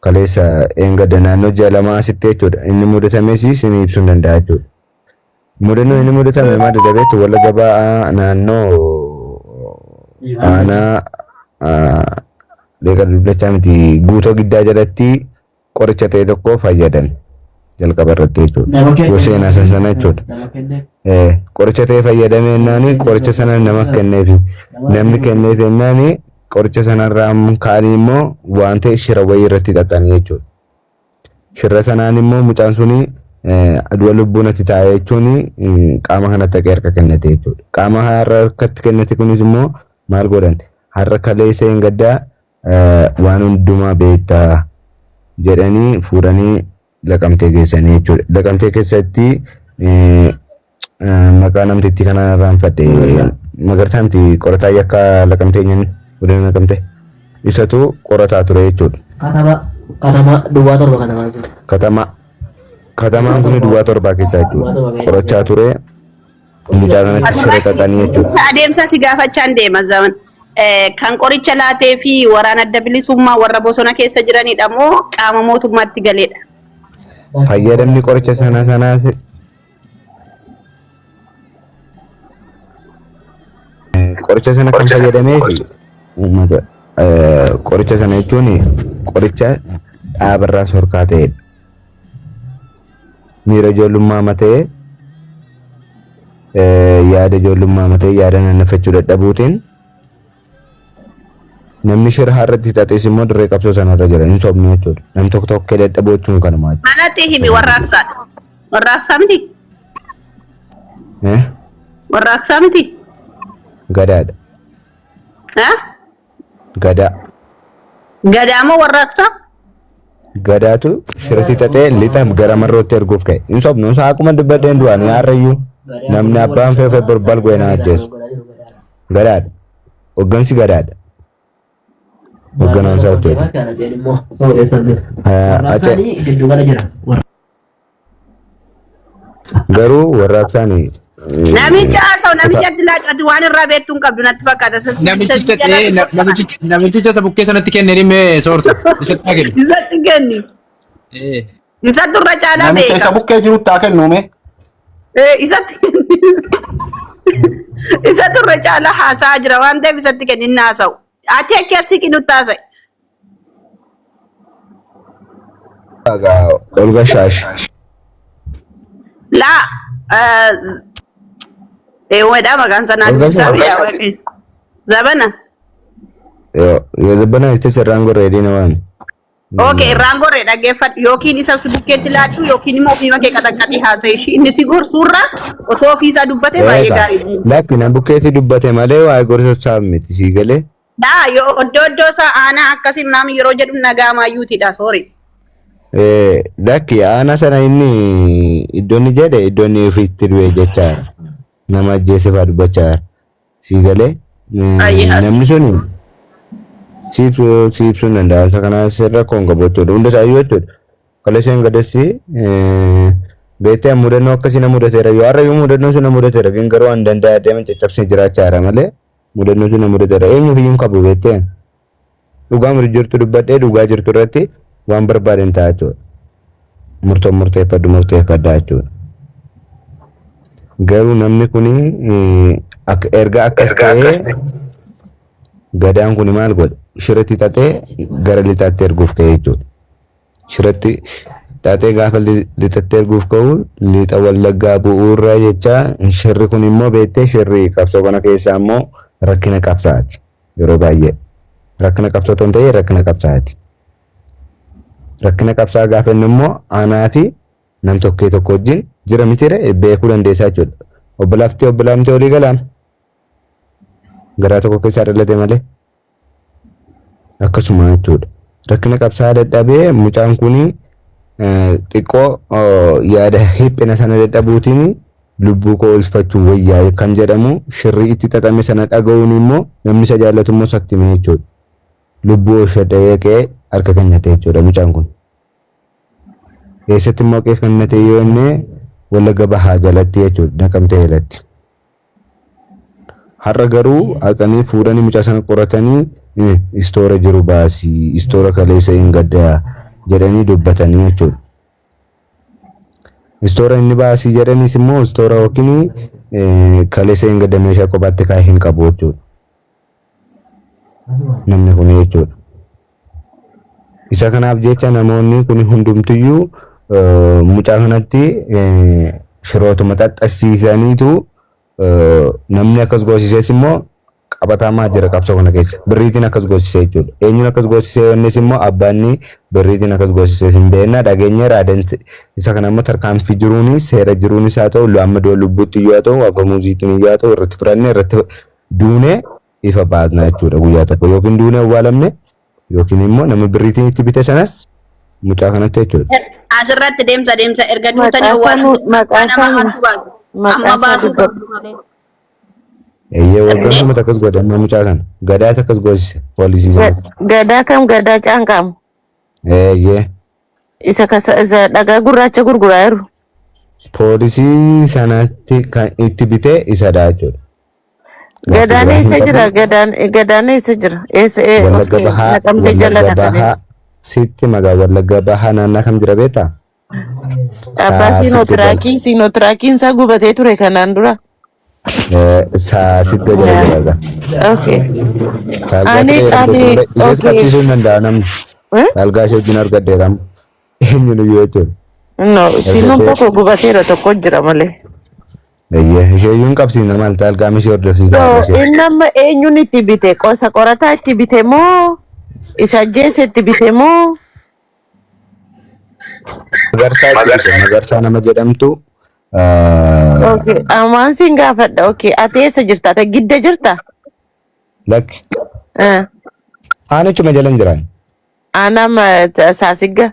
Kaleessa eengadda naannoo ji'a lamaa asitti jechuudha. Inni mudatames isin ibsuu hin danda'a jechuudha. Mudannoo inni mudatame maal dabeetti Wallagga Ba'aa naannoo aanaa Leeqa Dullachaa miti Guutoo Giddaa jalatti qoricha ta'e tokko fayyadame jalqaba irratti jechuudha. Yoo seenaa isa sana jechuudha. Qoricha ta'e fayyadame jennaani qoricha sana nama kenneefi namni kenneefi jennaani qoricha sanarraa ka'anii immoo waan ta'e shira wayii irratti xaxanii jechuudha. Shirra sanaan immoo mucaan suni du'a lubbuu natti taa'e jechuun qaama kanatti haqee harka kennate jechuudha. Qaama harkatti kennate kunis immoo maal godhan? Har'a kaleessa hin gaddaa waan hundumaa beektaa jedhanii fuudhanii Laqamtee geessanii jechuudha. Laqamtee keessatti maqaa namtittii kanaan irraanfadhe. Magarsaa miti qorataa yakka Laqamtee eenyuun godina Naqamtee. Isatu qorataa ture jechuudha. Katama katama duwwaa 7 katamaa jechuudha. Katama katamaan kun duwwaa torbaa keessaa Duwwaa jechuudha. 7 keessa. Qorachaa ture. Mucaa kanatti shira xaxanii jechuudha. Adeemsa adeemsa si gaafachaan deema zaman. Kan qoricha laatee fi waraana adda bilisummaa warra bosona keessa jiranidha moo qaama mootummaatti galeedha? Fayyadamni qoricha sana sanaas qoricha sana kan fayyadamee fi uummata qoricha sana jechuun qoricha dhaabarraa sorkaa ta'edha. Miira ijoollummaa matee yaada ijoollummaa matee yaada naanneffachuu dadhabuutiin namni shira har'atti xaxees immoo dirree qabsoo sanarra jira hin sobnu jechuudha. Nam tokko tokkee dadhabuu jechuun kanuma jechuudha. Manatti himi warraaqsaadha. Warraaqsaa miti? Eh? Warraaqsaa miti? Gadaadha. Ha? Gadaa. Gadaa moo warraaqsaa? Gadaatu shirati xaxee lixa gara marrootti erguuf ka'e. Hin sobnu isaa akkuma dubbadheen du'an har'ayyuu namni abbaan feefe borbal goe na ajjeesu. Gadaadha. Hoggansi gadaadha. Hogganaan isaa jechuudha. Garuu warraaqsaan Namicha haasa'u namicha atti laatu ati waan irraa beektu hin qabdu natti fakkaata. Isa Namichicha ta'ee namichicha namichicha isa bukkee sanatti kenne dhimee soortu. Isatti haa kennu. Isatti kenni. Eh. Isatti irra caalaa Namicha isa beeka. bukkee jirutti haa kennu mee. Eh, Isatti isatti irra caalaa haasa'aa jira waan ta'eef isatti kenni inni haasa'u. Ati achi asii nutti haasa'i. Olga Shaash. Laa eewwadha maqaan sanaa Olga dubbisaa Shaash. yaa waaqi. Zabana. Yoo zabana istee sirraan gorree diina waan. Okay, irraan gorree dhaggeeffadhu yookiin isa si bukkeetti laadhu yookiin immoo ofiima kee qaxaqqaxii haasa'e ishii inni si gorsuurra otoo ofiisaa dubbate baay'ee gaariidha. Lakki na bukkeetti dubbate malee waa'ee gorsa miti sii galee. Daa yoo oddoo oddoo isaa aanaa akkasii naam yeroo jedhu nagaa maayyuutidha sorry. Lakki aanaa sana inni iddoo inni jedhe iddoo inni ofiitti du'e jecha nama ajjeese fa'aa dubbachaa jira. Sii galee Ayyee as. namni suni si ibsuu si ibsuu hin danda'a. Isa kana sirra koon qabu jechuudha. Hunda isaa iyyuu jechuudha. Kaleessa hin gadessi beektee mudannoo akkasii na mudateera yoo har'a iyyuu mudannoo sun na mudateera garuu waan danda'a deeman caccabsee jiraachaa jira malee Mudannoo sun na mudateera. Eenyuuf iyyuu hin qabu beektee. Dhugaa jirtu dubbadhee dhugaa jirtu irratti waan barbaaden ta'a jechuudha. Murtoon murteeffadhu murteeffadhaa jechuudha. Garuu namni kun erga akkas ta'ee gadaan kun maal godhe? Shiratti xaxee gara lixaatti erguuf ka'e jechuudha. Shiratti xaxee gaafa lixatti erguuf ka'u lixa Wallaggaa bu'uurra jecha shirri kun immoo beektee shirri qabsoo kana keessaa immoo rakkina qabsaati yeroo baay'ee. Rakkina qabsoo otoo hin ta'in rakkina qabsaati. Rakkina qabsaa gaafa inni immoo anaa fi nam tokkee tokko wajjin jira mitiire beekuu dandeessaa jechuudha. Obbolaaftii obbolaamtee olii galaan garaa tokko keessaa dhalate malee. Akkasuma jechuudha. Rakkina qabsaa'aa dadhabee mucaan kun xiqqoo yaada hiphina sana dadhabuutiin lubbuu koo oolfachuu wayyaa kan jedhamu shirri itti xaxame sana dhaga'uun immoo namni isa jaallatu immoo isatti hime jechuudha. Lubbuu oolfadha eeqee harka kennate jechuudha mucaan kun. Eessatti immoo harka kennate yoo inni Wallagga Bahaa jalatti jechuudha Naqamtee jalatti. Har'a garuu haqanii fuudhanii mucaa sana qoratanii istoora jiru baasii istoora kaleessa hin gadda jedhanii dubbatanii jechuudha. Istoora inni baasii jedhanis immoo istoora yookiin kaleessa hin gadda meeshaa kophaatti kaa'ee hin qabu jechuudha. Namni kun jechuudha. Isa kanaaf jecha namoonni kun hundumtiyyuu mucaa kanatti shirootuma xaxxasiisaniitu namni akkas goosises immoo qabatamaa jira qabsoo kana keessa. Birriitiin akkas goosise jechuudha. Eenyuun akkas goosise innis immoo abbaanni birriitiin akkas goosise hin beekna dhageenyeera adeemsi isa kana immoo tarkaanfii jiruuni seera jiruunis haa ta'u amma du'a lubbuutti iyyuu haa ta'u afamuuziitiin iyyuu haa ta'u irratti fudhannee irratti duunee ifa baasna jechuudha guyyaa tokko yookiin duunee awwaalamne yookiin immoo nama birriitiin itti bite sanas mucaa kanatti jechuudha. Asirratti deemsa deemsa erga duutanii Maqaa isaa awwaalamne maqaa nama isaa himi. maaltu baasu? Maqaa Amma isaa baasuu dubbadhu. qabdu malee. Eeyyee waggaan sumata akkas godhe amma mucaa sana gadaatu akkas goosise poolisii sana. Gadaa kam gadaa caanqaamu? Eeyyee Isa kasa isa dhagaa gurraacha gurguraa jiru. poolisii sanatti kan itti bite isadha jechuudha. Gaaffii Gadaan biraa hin eessa jira? qabu. Gadaan gadaan eessa jira? Eessa ee Wallagga okay Bahaa naqamtee jala Wallagga naqamee. Bahaa sitti magaa Wallagga Bahaa naannaa kam jira beektaa? Abbaa Saasitti jala. siinootiraakii siinotiraakiin isaa gubatee ture kanaan dura. Saasigga jala jira egaa. Okay. Taalgaa Ani ture ani erga ture ishees okay. qabsiisuu hin danda'a namni. Eh? Taalgaa ishee wajjin argadheera amma. Eenyuun iyyuu jechuudha. No, siinoon Erga tokko gubateera tokko jira malee. Eeyyee ishee iyyuu hin qabsiisne maal taalgaa ishee hordofsiisaa So, ishee. inni amma eenyuun itti bite? Qosa qorataa itti bite moo? Isa ajjeese itti bite moo? Magarsaa itti bite Magarsaa nama jedhamtu Okay, amaan siin gaafadha. Okay, ati eessa jirta? Ati gidda jirta? lakki Eh, aanichuma jala hin jiran. Aanaa saasigga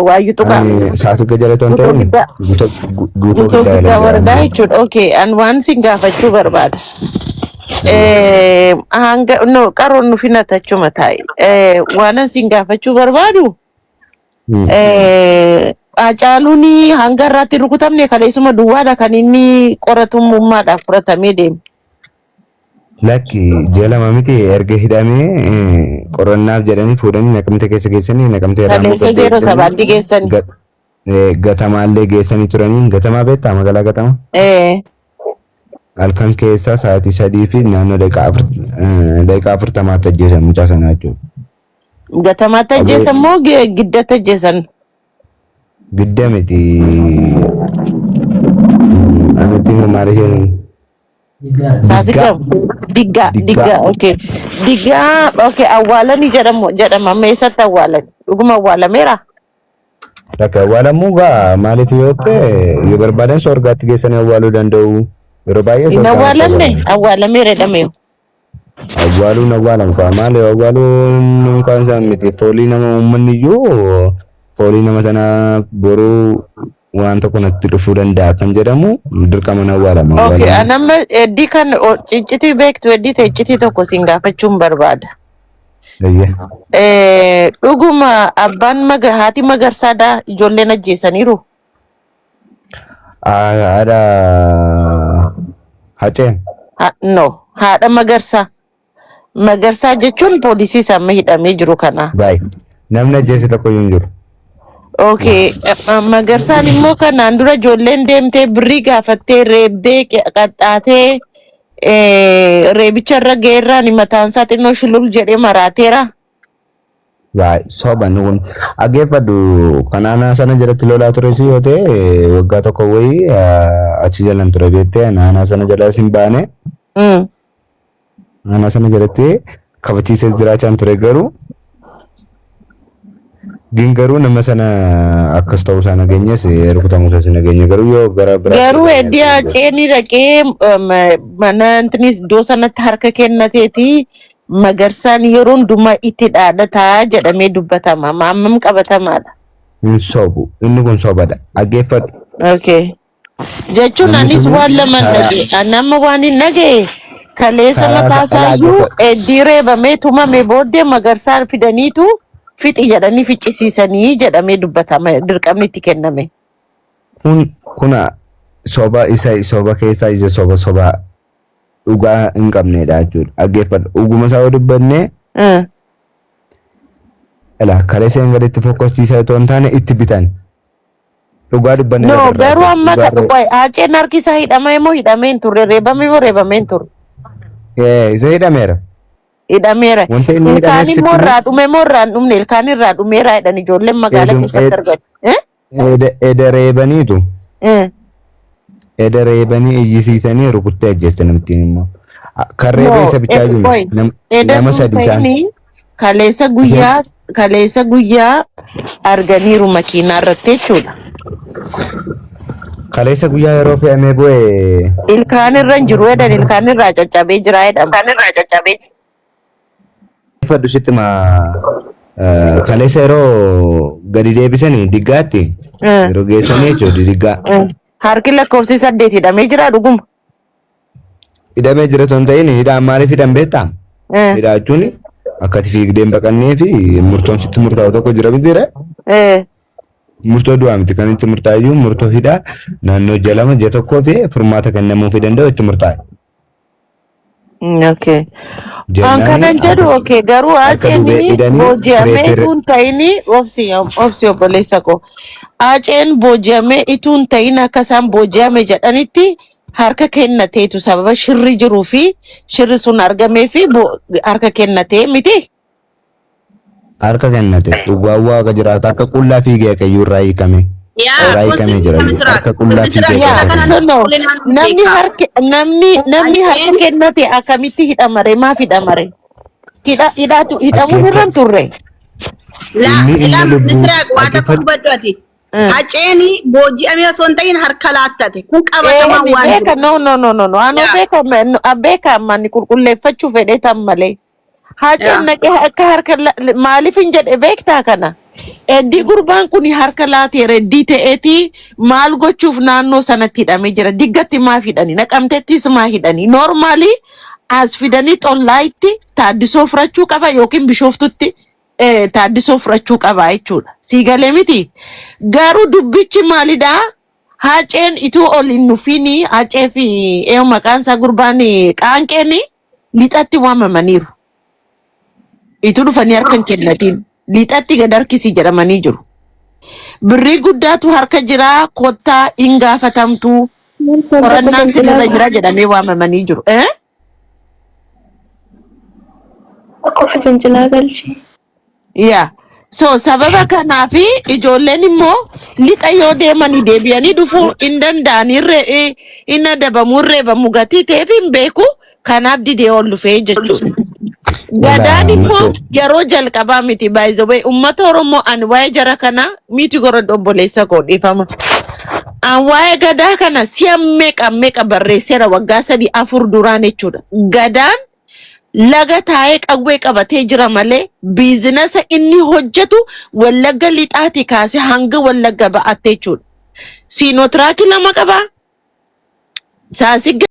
waayyuu tuqaa. Ani saasigga jala otoo hin Guutoo ta'in giddaa. guutoo guutoo Guutoo giddaa jala giddaa jira. waradaa jechuudha. Okay, an waan siin gaafachuu barbaada. Hanga no qaroon nu finata achuma taa'e. Waanan siin gaafachuu barbaadu Hacaaluun hanga irraatti hin rukutamne kaleessuma duwwaadha kan inni qoratummaadhaaf fudhatamee deeme. Lakki ji'a lama miti erga hidhamee qorannaaf jedhanii fuudhanii naqamte keessa geessanii naqamte irraa immoo Kaleessa gad zeeroo deebisanii sabaatti geessani. gatamaallee geessanii turanii gatamaa beektaa magaalaa gatamaa halkan keessaa sa'aatii 3 fi naannoo daqiiqaa 40tti ajjeesan mucaa sanaa jechuudha. Gatamaatti Qabee ajjeesan moo giddatti ajjeesan? Gidda miti anitti himu maal isheen Diggaa. Saasigam. Diggaa. Diggaa. Diggaa. Okay. Diggaa. Okay. Awwaalanii jedhamu jedhama. Amma eessatti awwaalan? Dhuguma awwaalameera? Bakka awwaalamuu gaa maaliif yoo ta'e yoo barbaadan soorgaatti geessanii awwaaluu danda'u. Yeroo baay'ee Hin soorgaatti awwaalamne? awwaalamu. Awwaalameera jedhameeru. Awwaaluun awwaalamu kaa maali awwaaluun unkaan isaa miti foolii nama uummanni iyyuu foolii nama sanaa boruu waan tokko natti dhufuu danda'a kan jedhamu dirqama hin awwaalama. Okay. Awwaalamuu. An amma heddii kan ciccitii beektu heddii ta'e iccitii tokko siin gaafachuun barbaada. Eeyyee. Dhuguma abbaan maga haati magarsaadhaa ijoolleen ajjeesaniiru. Haadha Haceen. No, haadha magarsaa. Magarsaa jechuun poolisii isa amma hidhamee jiru kana. Baay'ee. Namni ajjeese tokko iyyuu hin jiru. Okay, Magarsaan immoo kanaan dura ijoolleen deemtee birrii gaafattee reebdee qaxxaatee reebicha irra ga'eerraan mataan isaa xinnoo shulul jedhee maraateera. Baay'ee soba nu kun dhaggeeffadhu kan aanaa sana jalatti lolaa tures yoo ta'e waggaa tokko wayii achi jalan ture beektee aanaa sana jalaas hin baane aanaa sana jalatti kabachiisee jiraachaan ture garuu Gin garuu nama sana akkas ta'uu isaa nageenyes rukutamuu isaas nageenye garuu yoo gara biraatti Garuu dhaqanii heddii arganii jiru. Haceen dhaqee mana intinis iddoo sanatti harka kennateeti Magarsaan yeroo hundumaa itti dhaadhataa jedhamee dubbatama. Amma ammam qabatamaadha. Hin sobu. Inni kun sobadha. Dhaggeeffadhu. Okay. Jechuun Namni anis suni waan lama karaa dhage. Ani amma waan hin dhagaye kaleessa karaa mataa sa'alaa isaayyuu gosa heddii reebamee tumame booddee Magarsaa fidaniitu fixi jedhanii ficcisiisanii jedhamee dubbatama dirqamni itti kenname. Kun kuna soba isa soba keessaa isa soba soba dhugaa hin qabnedha jechuudha. Dhaggeeffadhu. Dhuguma isaa yoo dubbanne Ila kaleessa hin gaditti fokkochiisaa otoo hin taane itti bitan. Dhugaa dubbanne No, lafarraa garuu amma dhugaa irra. qoy Haaceen harki isaa hidhamee moo hidhamee hin turre? Reebamee moo reebamee hin turre? Isa hidhameera. Hidhameera. Wanta inni Ilkaan hidhameef immoo sitti irraa dhume moo irraa hin dhumne? Ilkaan irraa dhumeera jedhan ijoolleen magaalaa Eedum keessatti argatu. Eh? eda reebaniitu Eh. eda reebanii iyyisiisanii rukuttee ajjeeste namttiin immoo. Kan reebe No, isa bichaa jiru qoy nama edatu sadi isaan. ta'ini kaleessa Isaan guyyaa kaleessa guyyaa arganiiru makiinaa irratti jechuudha. Kaleessa guyyaa yeroo fe'amee bu'e Ilkaan irra hin jiru jedhan, ilkaan irraa caccabee jira jedhama. Fadhu sitti ma kaleessa yeroo gadi deebisanii diggaatti yeroo geessanii jechuudha diggaa. Harki lakkoofsi 8 hidhamee jira dhuguma. Hidhamee jira osoo hin ta'in hidhaan maaliif hidhan beektaa? Hidhaa jechuun akka ati fiigdee hin baqannee fi murtoon sitti murtaa'u tokko jira mitiire. Murtoo du'aa miti kan itti murtaa'e iyyuu murtoo hidhaa naannoo ji'a 2 ji'a tokkoo fi furmaata kennamuufii danda'u itti murtaa'e. Okay. An Jennaan kanan jedhu harka okay garuu harka Haaceen duubee hidhanii booji'amee siree ituu hin ta'ini, obsi obsi obboleessa koo. Haaceen booji'amee ituu hin ta'in akka isaan booji'ame jedhanitti harka kennateetu sababa shirri jiruu fi shirri sun argamee fi harka kennatee miti. Harka kennate dhugaa waaqa jiraata akka qullaa fiigee akayyuu irraa hiikame. Yaa Irraa kun hiikamee jira iyyuu misiraak harka qullaa misiraak fiigee Yaa kana harka kana so kennate. no ulee naannoo namni beekaa. harka namni namni harka Haaceen kennate akkamitti hidhamare? Maaf hidhamare? Hidha hidhaatu hidhamuun irra hin Dhaggeeffadhu turre. Laa inni inni ilaa lubbuu misiraak waa tokko dhaggeeffadhu. hubadhu ati. Haceeni booji'amee osoo hin ta'in harka laattate. Kun qabatamaan Ni waan beeka jiru. no no no no no anoo Yaa beeka beeka amma ni qulqulleeffachuu fedhee tan malee. Haaceen yaa. naqee akka harka maaliif hin jedhe beektaa kana? Eddii gurbaan kun harka laateera eddii ta'eeti maal gochuuf naannoo sanatti hidhamee jira. Diggatti maaf hidhani? Naqamtettis maa hidhani? Normally as fidanii xollaayitti taaddisoo furachuu qaba yookiin bishooftutti taaddisoo furachuu qaba jechuudha. Sii galee miti? Garuu dubbichi maalidhaa? Haaceen ituu ol hin dhufiini Haacee fi eenyu maqaan isaa gurbaan qaanqeen lixatti waamamaniiru. Ituu dhufanii harka hin kennatiin lixatti gad harkisii jedhamanii jiru. Birrii guddaatu harka jiraa kottaa hin gaafatamtu qorannaan sinirra jira jedhamee waamamanii jiru. Eh? Qofa fincilaa galchi. Yaa. So sababa kanaafi ijoolleen immoo lixa yoo deemanii deebi'anii dhufuu hin danda'an hin adabamu hin reebamu gatii ta'eef hin beeku kanaaf didee ol dhufee jechuudha. Gadaan immoo yeroo jalqabaa miti, by the way uummata Oromoo ani waa'ee jara kana miti gorodho obboleessa koo dhiifama. An waa'ee gadaa kana si'a meeqa meeqa barreesseera waggaa 3 4 duraan jechuudha. Gadaan laga taa'ee qawwee qabatee jira malee business inni hojjetu Wallagga lixaati kaasee hanga Wallagga ba'atte jechuudha. Siinootiraakii 2 qabaa. Saasigga